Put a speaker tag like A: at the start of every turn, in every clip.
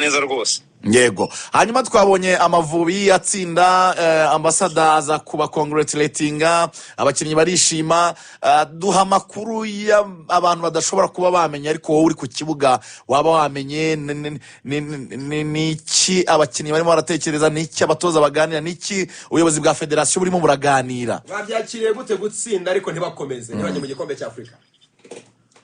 A: neza rwose.
B: Yego, hanyuma twabonye Amavubi atsinda, ambasada aza kuba congratulatinga, abakinnyi barishima. Duha amakuru y'abantu badashobora kuba bamenya, ariko wowe uri ku kibuga waba wamenye. Ni iki abakinnyi barimo baratekereza? Ni iki abatoza baganira? Ni iki ubuyobozi bwa federasiyo burimo buraganira?
C: Babyakiriye gute gutsinda ariko ntibakomeze, ntibajye mu gikombe cy'Afurika?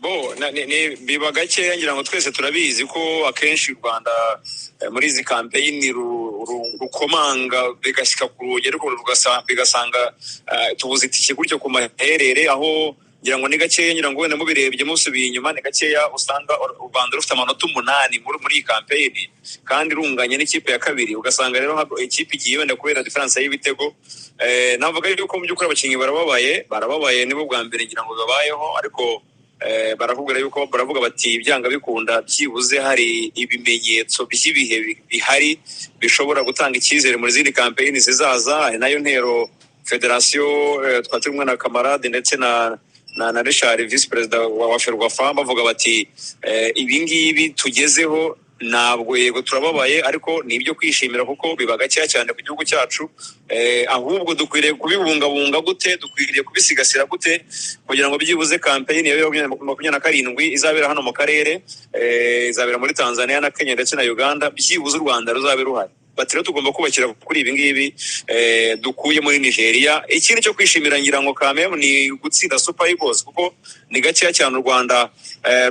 A: Bo biba gakeya, ngira ngo twese turabizi ko akenshi u Rwanda muri izi campaign rukomanga bigashyika ku rugi, ariko bigasanga tubuze itike gutyo ku maherere. Aho ngira ngo ni gakeya, ngira ngo wenda mubirebye musubiye inyuma, ni gakeya usanga u Rwanda rufite amanota 8 muri iyi campaign kandi runganye n'ikipe ya kabiri, ugasanga rero ikipe igiye wenda kubera différence y'ibitego. Navuga yuko mu by'ukuri abakinnyi barababaye, barababaye, nibo bwa mbere ngira ngo bibabayeho, ariko barakubwira yuko baravuga bati byanga bikunda byibuze hari ibimenyetso by'ibihe bihari bishobora gutanga icyizere muri zindi campaign zizaza. Ari nayo ntero federasiyo, twari turi kumwe na Kamarade ndetse na Richard, visi perezida wa Ferwafa, bavuga bati ibi ngibi tugezeho ntabwo, yego turababaye, ariko ni ibyo kwishimira kuko biba gakeya cyane ku gihugu cyacu. Ahubwo dukwiriye kubibungabunga gute, dukwiriye kubisigasira gute kugira ngo byibuze campaign ya 2027 izabera hano mu karere, izabera muri Tanzania na Kenya ndetse na Uganda, byibuze u Rwanda ruzabe ruhari. Bati rero tugomba kubakira kuri ibi ngibi dukuye muri Nigeria. Ikindi cyo kwishimira ngira ngo kameme ni gutsinda Super Eagles, kuko ni gakeya cyane u Rwanda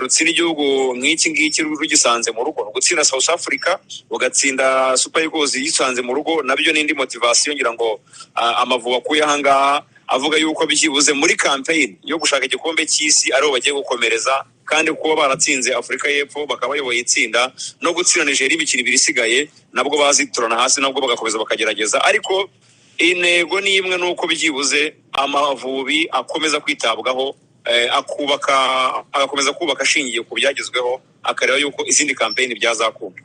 A: rutsinda igihugu nk'iki ngiki rugisanze mu rugo. Gutsinda South Africa, ugatsinda Super Eagles yisanze mu rugo, nabyo ni indi motivation ngira ngo Amavubi akuye ahangaha, avuga yuko byibuze muri campaign yo gushaka igikombe cy'isi ariho bagiye gukomereza, kandi kuba baratsinze Afurika y'Epfo bakaba bayoboye itsinda, no gutsinda Nigeria imikino 2 isigaye nabwo baziturana hasi, nabwo bagakomeza bakagerageza. Ariko intego ni imwe, ni uko byibuze Amavubi akomeza kwitabwaho, akubaka, agakomeza kubaka ashingiye ku byagezweho, akareba yuko izindi campaign byazakunda.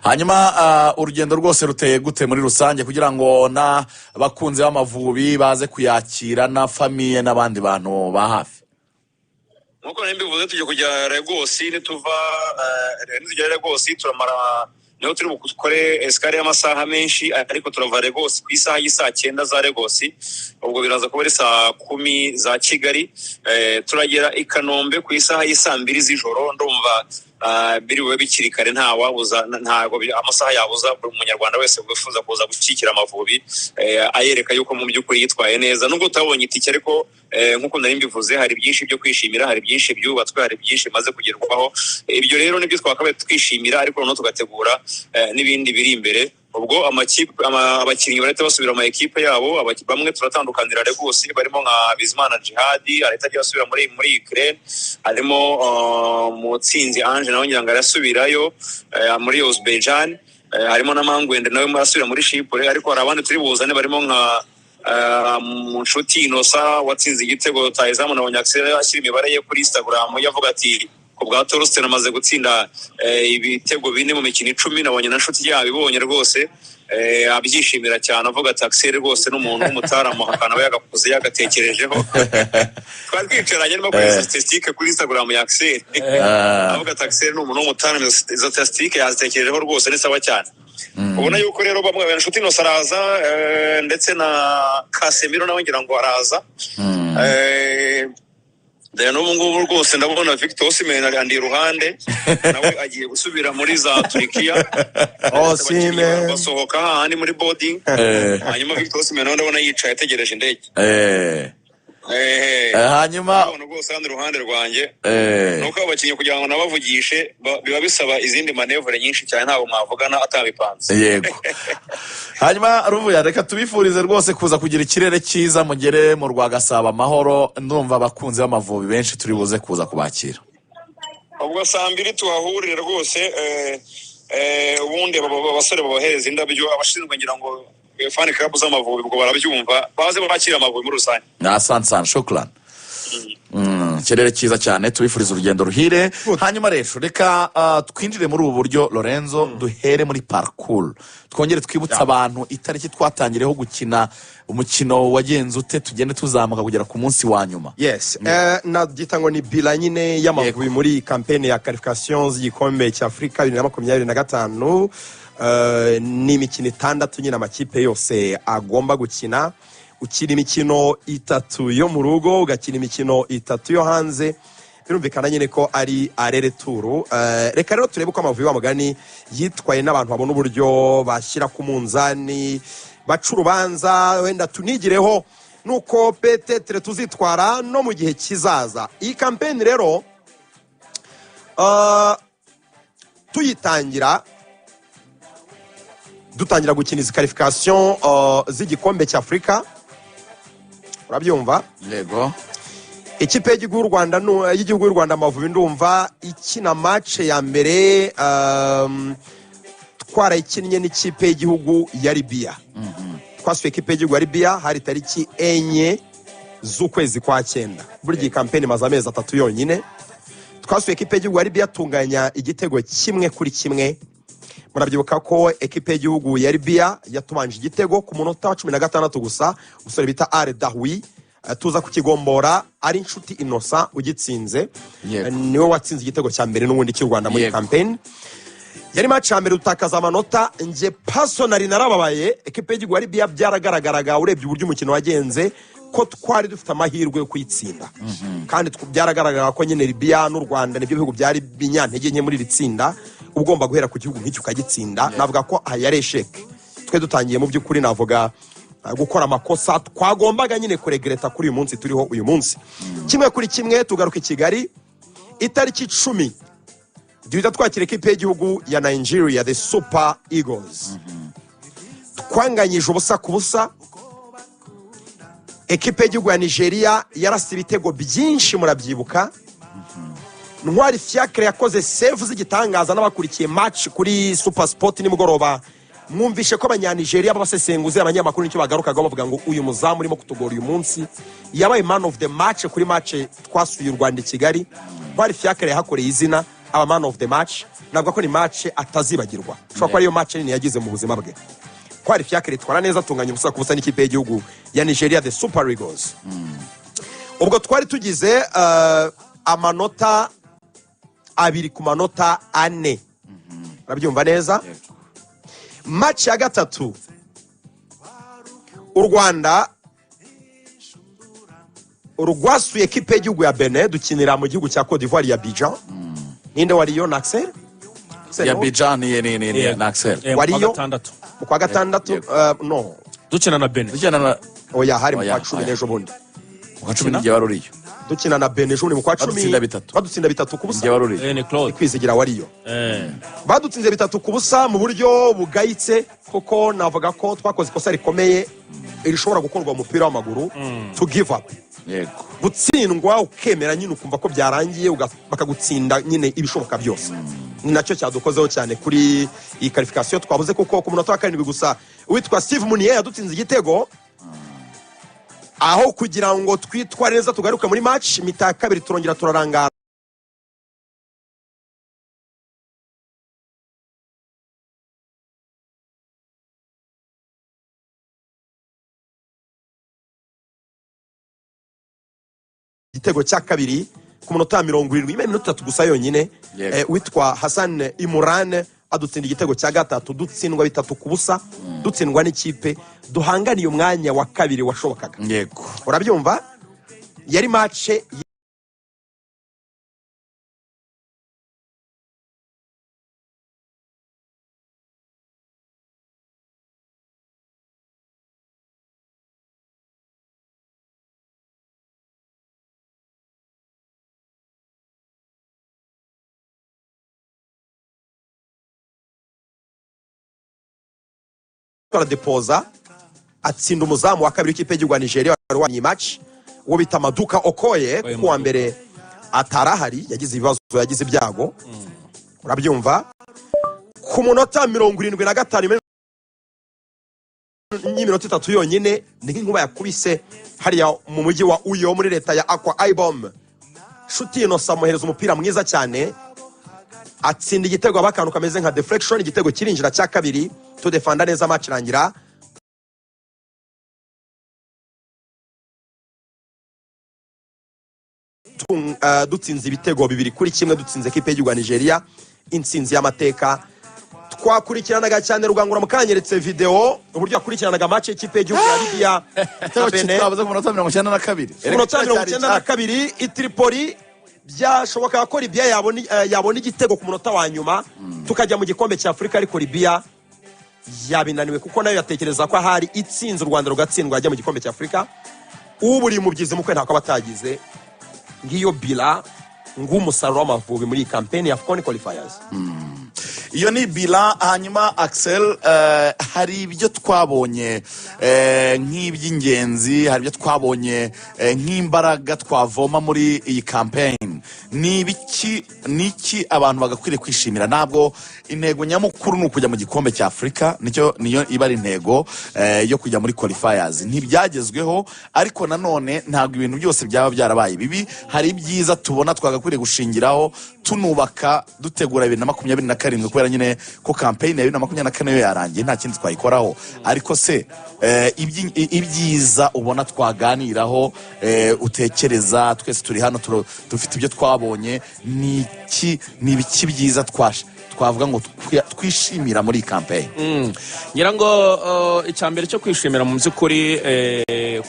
B: Hanyuma urugendo rwose ruteye gute muri rusange, kugira ngo n'abakunzi b'Amavubi baze kuyakira, na famille n'abandi bantu ba hafi?
A: Nk'uko nari mbivuze, tujya kujya Lagos. Nituva nitugera Lagos turamara, niho turi bukore escale y'amasaha menshi, ariko turava Lagos ku isaha y'isaa 9 za Lagos, ubwo biraza kuba ari saa 10 za Kigali. Turagera i Kanombe ku isaha y'isaa 2 z'ijoro. Ndumva biri bube bikiri kare, nta wabuza, ntabwo amasaha yabuza buri munyarwanda wese wifuza kuza gushyigikira Amavubi, ayereka yuko mu by'ukuri yitwaye neza nubwo utabonye itike. Ariko nk'uko nari mbivuze, hari byinshi byo kwishimira, hari byinshi byubatswe, hari byinshi bimaze kugerwaho. Ibyo rero nibyo twakabaye twishimira, ariko noneho tugategura n'ibindi biri imbere. Ubwo amakipe, abakinnyi barahita basubira mu ma ekipe yabo. Bamwe turatandukanira Lagos, barimo nka Bizimana Jihadi arahita ajya asubira muri Ukraine, harimo Mutsinzi Ange nawe ngira ngo arasubirayo muri Azerbaijan, harimo na Mangwende nawe arasubira muri Chypre. Ariko hari abandi turi buzane barimo nka Nshuti Innocent watsinze igitego rutahizamu, na Axel ashyira imibare ye kuri Instagram, yavuga ati ku bwa Torsten amaze gutsinda ibitego 4 mu mikino 10. Nabonye na Nshuti yabibonye rwose, abyishimira cyane, avuga ati Axel rwose n'umuntu w'umutaramu, akana aba yagakuze yagatekerejeho. Twari twicaranye arimo kureba statistique kuri Instagram ya Axel, avuga ati Axel ni umuntu w'umutaramu, izo statistique yazitekerejeho rwose, ni sawa cyane. Ubona yuko rero bamwe, Nshuti Innocent araza, ndetse na Casemiro nawe ngira ngo araza. Dore n'ubu ngubu rwose ndabona Victor Osimhen ari iruhande, nawe agiye gusubira muri za Turikiya.
D: Osimhen.
A: Basohoka hahandi muri boarding, hanyuma Victor Osimhen nawe ndabona yicaye ategereje indege.
B: Hanyuma
A: ndabona rwose hano iruhande rwanjye. Nuko abo bakinnyi kugira ngo nabavugishe biba bisaba izindi manœuvre nyinshi cyane, ntabwo mwavugana atabipanze.
B: Yego, hanyuma Ruvuya, reka tubifurize rwose kuza kugira ikirere cyiza, mugere mu rwa Gasabo amahoro. Ndumva abakunzi b'Amavubi benshi turi buze kuza kubakira.
A: Ubwo saa 2 tuhahurire rwose, ubundi abo basore babohereza indabyo, abashinzwe ngira ngo fan club z'Amavubi ubwo barabyumva, baze bakira Amavubi muri rusange.
B: Asante sana, shukran. Ikirere cyiza cyane, tubifuriza urugendo ruhire. Hanyuma rero reka twinjire muri ubu buryo, Lorenzo, duhere muri parcours, twongere twibutse abantu itariki twatangiriyeho gukina, umukino wagenze ute, tugende tuzamuka kugera ku munsi wa nyuma.
D: Yes, nabyita ngo ni bilan nyine y'Amavubi muri campaign ya qualification z'igikombe cy'Afurika 2025. Ni imikino itandatu nyine amakipe yose agomba gukina. Ukina imikino itatu yo mu rugo, ugakina imikino itatu yo hanze. Birumvikana nyine ko ari aller-retour. Reka rero turebe uko Amavubi wa mugani yitwaye, n'abantu babona uburyo bashyira ku munzani, baca urubanza, wenda tunigireho nuko peut-être tuzitwara no mu gihe kizaza. Iyi campaign rero tuyitangira, dutangira gukina izi qualification z'igikombe cy'Afurika, urabyumva?
B: Yego.
D: Ikipe y'igihugu y'u Rwanda y'igihugu y'u Rwanda Amavubi, ndumva ikina match ya mbere twarayikinnye n'ikipe y'igihugu ya Libya. Twasuye ikipe y'igihugu ya Libya, hari tariki 4 z'ukwezi kwa cyenda. Burya iyi campaign imaze amezi 3 yonyine. Twasuye ikipe y'igihugu ya Libya, tunganya igitego 1-1. Murabyibuka ko ekipe y'igihugu ya Libya yatubanje igitego ku munota wa 16 gusa, umusore bita Al Dahwi, tuza kukigombora ari Inshuti Innocent ugitsinze. Niwe watsinze igitego cya mbere n'ubundi cy'u Rwanda muri campaign. Yari match ya mbere dutakaza amanota. Nge personally narababaye. Ekipe y'igihugu ya Libya byaragaragaraga, urebye uburyo umukino wagenze, ko twari dufite amahirwe yo kuyitsinda, kandi byaragaragaraga ko nyine Libya n'u Rwanda nibyo bihugu byari binyantege nke muri iri tsinda. Ugomba guhera ku gihugu nk'icyo ukagitsinda. Navuga ko aha yari échec. Twe dutangiye mu by'ukuri, navuga gukora amakosa twagombaga nyine kuregreta kuri uyu munsi turiho uyu munsi. 1-1, tugaruka i Kigali itariki 10, duhita twakira ekipe y'igihugu ya Nigeria, the Super Eagles. Twanganyije 0-0. Ekipe y'igihugu ya Nigeria yarase ibitego byinshi, murabyibuka. Ntwari Fiacre yakoze save z'igitangaza. N'abakurikiye match kuri Super Sport nimugoroba mwumvishe ko Abanyanigeria b'abasesenguzi, abanyamakuru, nicyo bagarukagaho bavuga ngo uyu muzamu urimo kutugora uyu munsi yabaye man of the match kuri match twasuye u Rwanda i Kigali. Ntwari Fiacre yahakoreye izina, aba man of the match. Navuga ko ni match atazibagirwa, ushobora kuba ariyo match nini yagize mu buzima bwe. Ntwari Fiacre itwara neza, atunganya 0-0 n'ikipe y'igihugu ya Nigeria, the Super Eagles. Ubwo twari tugize amanota 2 ku manota 4, urabyumva neza? Match ya gatatu, u Rwanda rwasuye ekipe y'igihugu ya Benin, dukinira mu gihugu cya Cote d'Ivoire ya Abidjan. Ninde wariyo? Na Axel? Axel,
B: Ya
D: no?
B: Abidjan ni
E: Yego.
B: na Axel.
E: Mu kwa
D: Wariyo?
E: gatandatu.
D: Mu kwa gatandatu.
B: Yego.
D: No.
E: Dukina na Benin.
B: Dukina na
D: Oya, hari mu
B: Oya,
D: kwa 10
B: oya.
D: n'ejo bundi.
B: Mu kwa 10 n'igihe wari uriyo.
D: Dukina na Benin ejo bundi mu kwa 10.
B: Badutsinda bitatu.
D: Badutsinda 3-0.
B: Igihe wari uriyo.
E: Ni Claude.
D: Kwizigira wariyo. Badutsinze 3-0 mu buryo bugayitse, kuko navuga ko twakoze ikosa rikomeye rishobora gukorwa mu mupira w'amaguru, to give up. Gutsindwa ukemera nyine, ukumva ko byarangiye, bakagutsinda nyine ibishoboka byose. Ni nacyo cyadukozeho cyane kuri iyi qualification twabuze, kuko ku munota wa 7 gusa uwitwa Steve Munier yadutsinze igitego. Aho kugira ngo twitware neza tugaruke muri match, mi-temps ya kabiri turongera turarangara. Igitego cya kabiri ku munota wa 70, nyuma y'iminota 3 gusa yonyine. Witwa Hassan Imurane adutsinda igitego cya gatatu, dutsindwa 3-0, dutsindwa n'ikipe duhanganiye umwanya wa kabiri washobokaga. Urabyumva, yari match aradepoza, atsinda umuzamu wa kabiri w'ikipe y'igihugu ya Nigeria wari wanye match, uwo bita Maduka Okoye,
E: Okoye.
D: kuko uwa
E: Maduka.
D: mbere atarahari, yagize ibibazo, yagize ibyago. Urabyumva, ku munota 75, y'iminota 3 yonyine, ni nk'inkuba yakubise hariya mu mujyi wa Uyo muri leta ya Akwa Ibom. Nshuti Innocent amuhereza umupira mwiza cyane, atsinda igitego, aba akantu kameze nka deflection, igitego kirinjira cya kabiri. Tudefanda neza, match irangira dutsinze ibitego 2-1, dutsinze ekipe y'igihugu ya Nigeria, intsinzi y'amateka. Twakurikiranaga cyane Rugangura mukanyeretse video uburyo yakurikiranaga match y'ikipe y'igihugu ya Libya
B: Igitego
D: na Benin.
B: Twabuze ku munota 92.
D: Ku munota 92 i Tripoli, byashobokaga ko Libya yabona igitego ku munota wa nyuma, tukajya mu gikombe cya Afurika, ariko Libya yabinaniwe, kuko nayo yatekereza ko ahari itsinze u Rwanda rugatsindwa yajya mu gikombe cya Afurika. Uburiye umubyizi mukwe ntako aba atagize. Ngiyo bilan, ng'umusaruro w'Amavubi muri iyi kampeni ya AFCON qualifiers.
B: Iyo ni bilan. Hanyuma Axel, hari ibyo twabonye nk'iby'ingenzi, hari ibyo twabonye nk'imbaraga twavoma muri iyi campaign. Ni ibiki? Ni iki abantu bagakwiriye kwishimira? Ntabwo intego nyamukuru ni ukujya mu gikombe cya Afurika, nicyo niyo iba ari intego yo kujya muri qualifiers. Ntibyagezweho, ariko nanone ntabwo ibintu byose byaba byarabaye bibi. Hari ibyiza tubona twagakwiriye gushingiraho tunubaka, dutegura 2027, kubera nyine ko campaign ya 2024 yo yarangiye, nta kindi twayikoraho. Ariko se ibyiza ubona twaganiraho, utekereza, twese turi hano dufite ibyo twabonye, ni iki? Ni ibiki byiza twavuga ngo twishimira muri iyi campaign?
E: Ngira ngo icya mbere cyo kwishimira mu by'ukuri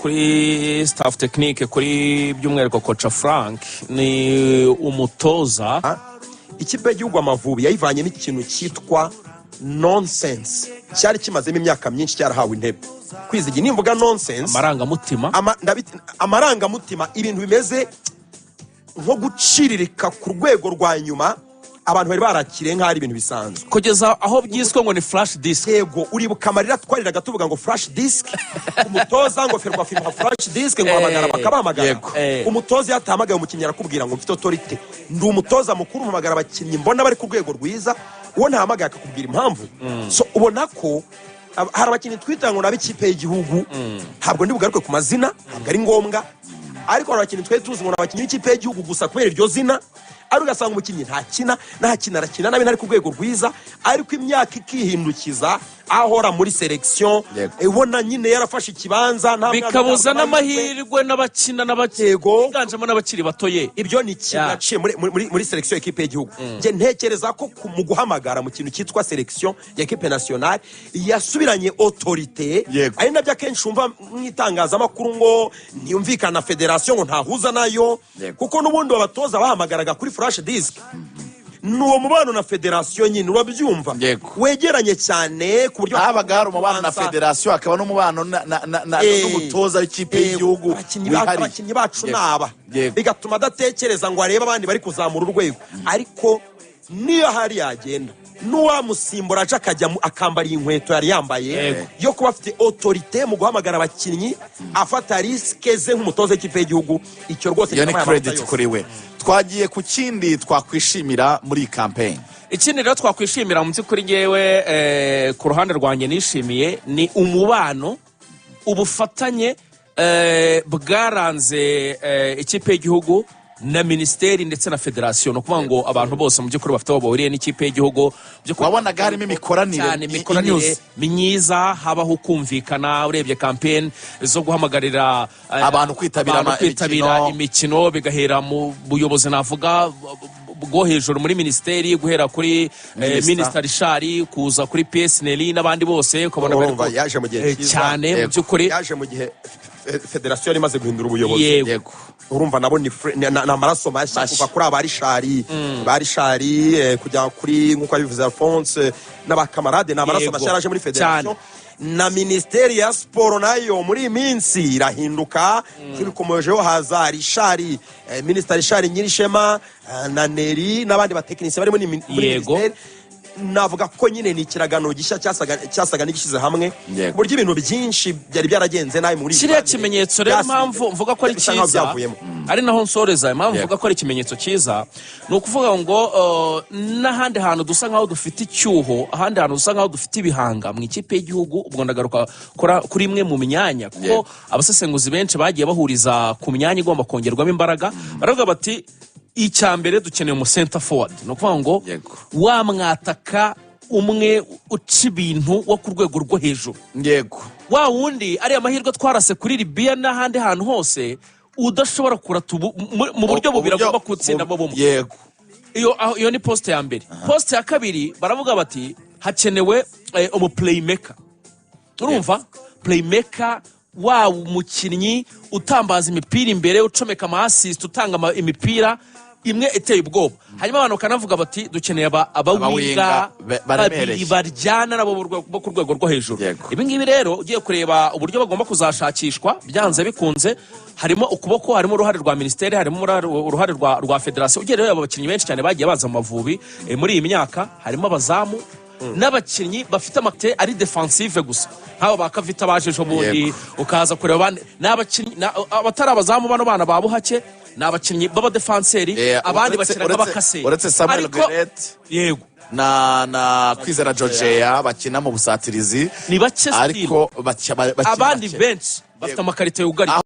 E: kuri staff technique, kuri by'umwihariko coach Frank, ni umutoza.
D: Ikipe y'igihugu Amavubi yayivanyemo ikintu cyitwa nonsense cyari kimazemo imyaka myinshi, cyarahawe intebe. Kwizigira, nimvuga nonsense,
E: amarangamutima.
D: Amarangamutima, ibintu bimeze nko guciririka ku rwego rwa nyuma, abantu bari barakiriye nk'aho ari ibintu bisanzwe.
E: Kugeza aho byiswe ngo ni flash disk.
D: Yego, uribuka amarira twariraga tuvuga ngo flash disk, umutoza ngo Ferwafa imuha flash disk, ngo hamagara bakabahamagara. Umutoza iyo atahamagaye umukinnyi arakubwira ngo mfite autorité, ndi umutoza mukuru, mpamagara abakinnyi mbona bari ku rwego rwiza, uwo ntahamagaye akakubwira impamvu. So ubona ko hari abakinnyi twita ngo ni ab'ikipe y'igihugu, ntabwo ndi bugaruke ku mazina, ntabwo ari ngombwa, ariko hari abakinnyi twari tuzi ngo ni abakinnyi b'ikipe y'igihugu gusa kubera iryo zina, ariko ugasanga umukinnyi ntakina, ntakina, arakina nabi, ntari ku rwego rwiza, ariko imyaka ikihindukiza ahora muri sélection, ubona nyine yarafashe ikibanza, nta mwana
E: bikabuza
D: utambaye.
E: n'amahirwe n'abakina n'abakiri biganjemo n'abakiri bato ye.
D: Ibyo ni ikintu yaciye muri sélection y'ekipe y'igihugu. Njye ntekereza ko mu guhamagara, mu kintu cyitwa sélection ya équipe nationale, yasubiranye autorité. Ari nabyo akenshi wumva mu itangazamakuru ngo ntiyumvikana na federasiyo, ngo ntahuza nayo, kuko n'ubundi abatoza bahamagaraga kuri flash disk. Ni uwo mubano na federasiyo nyine, urabyumva, wegeranye cyane ku buryo
B: Habaga hari umubano na
D: Kubanza-
B: federasiyo, hakaba n'umubano n'umutoza w'ikipe y'igihugu wihariye.
D: Abakinnyi bacu naba bigatuma adatekereza ngo arebe abandi bari kuzamura urwego, ariko niyo hari yagenda n'uwamusimbura aje akajya akambara iyi nkweto yari yambaye yo kuba afite autorité mu guhamagara abakinnyi, afata risque ze nk'umutoza w'ikipe y'igihugu, icyo rwose
B: Iyo ni
D: kikamuha amanota
B: credit
D: yose.
B: kuri we. Twagiye ku kindi twakwishimira muri iyi campaign.
E: Ikindi rero twakwishimira mu by'ukuri, ngewe ku ruhande rwanjye nishimiye, ni umubano, ubufatanye bwaranze ikipe y'igihugu na minisiteri ndetse na federasiyo. Ni ukuvuga ngo abantu bose mu by'ukuri bafite aho bahuriye n'ikipe y'igihugu, mu by'ukuri
B: Wabonaga harimo imikoranire
E: cyane, imikoranire
B: inyuze.
E: myiza, habaho kumvikana. Urebye campaign zo guhamagarira
B: Abantu kwitabira
E: abantu kwitabira
B: imikino.
E: imikino, bigahera mu buyobozi navuga bwo hejuru muri minisiteri, guhera kuri
B: Minisita.
E: Minisita Richard, kuza kuri PS Nelly n'abandi bose, ukabona bari
D: Urumva yaje mu gihe cyiza.
E: cyane mu by'ukuri.
D: Yaje mu gihe federasiyo yari imaze guhindura ubuyobozi. Urumva nabo ni ni amaraso mashya
B: Mashya.
D: kuva kuri aba Richard, ba Richard, kujya kuri nk'uko yabivuze Alphonse n'abakamarade, ni amaraso mashya yaraje muri federasiyo. Na minisiteri ya siporo nayo muri iyi minsi irahinduka, tubikomojeho, haza Richard, minisita Richard Nyirishema, na Neri n'abandi batekinisiye barimo muri minisiteri. Navuga ko nyine ni ikiragano gishya cyasaga n'igishyize hamwe, ku buryo ibintu byinshi byari byaragenze nabi muri iyi
E: Kiriya
D: mibanire
E: kimenyetso rero, impamvu mvuga ko ari
D: bisa nkaho
E: cyiza,
D: byavuyemo.
E: ari naho nsoreza, impamvu mvuga ko ari ikimenyetso cyiza, ni ukuvuga ngo n'ahandi hantu dusa nkaho dufite icyuho, ahandi hantu dusa nkaho dufite ibihanga mu ikipe y'igihugu, ubwo ndagaruka kuri imwe mu myanya, kuko abasesenguzi benshi bagiye bahuriza ku myanya igomba kongerwamo imbaraga, baravuga bati Icya mbere, dukeneye umu center forward, ni ukuvuga ngo wa mwataka umwe uca ibintu wo ku rwego rwo hejuru, wa wundi ariya mahirwe twarase kuri Libiya n'ahandi hantu hose udashobora kurata mu buryo bubiri agomba kuwutsindamo bumwe. Iyo ni poste ya mbere. Poste ya kabiri, baravuga bati hakenewe umu playmaker. Urumva, playmaker, wa umukinnyi utambaza imipira imbere, ucomeka ama assist, utanga imipira imwe iteye ubwoba. Hanyuma abantu bakanavuga bati dukeneye abawinga
B: Abawinga baremereye.
E: babiri baryana nabo bo ku rwego rwo hejuru. Ibi ngibi rero, ugiye kureba uburyo bagomba kuzashakishwa, byanze bikunze harimo ukuboko, harimo uruhare rwa minisiteri, harimo uruhare rwa federasiyo. Ugiye rero, aba bakinnyi benshi cyane bagiye baza mu Mavubi muri iyi myaka, harimo abazamu n'abakinnyi bafite amate ari defensive gusa, nk'aba ba Kavita baje ejo bundi. Ukaza kureba abandi, ni abakinnyi abatari abazamu, bano bana ba Buhake ni abakinnyi b'abadefanseri, abandi bakina nk'abakaseri.
B: Uretse Samuel
E: Ariko-
B: Gueulette na Kwizera Jojea bakina mu busatirizi.
E: Ni bake still.
B: Ariko bakina
E: Abandi
B: bake.
E: benshi bafite amakarito yugarira.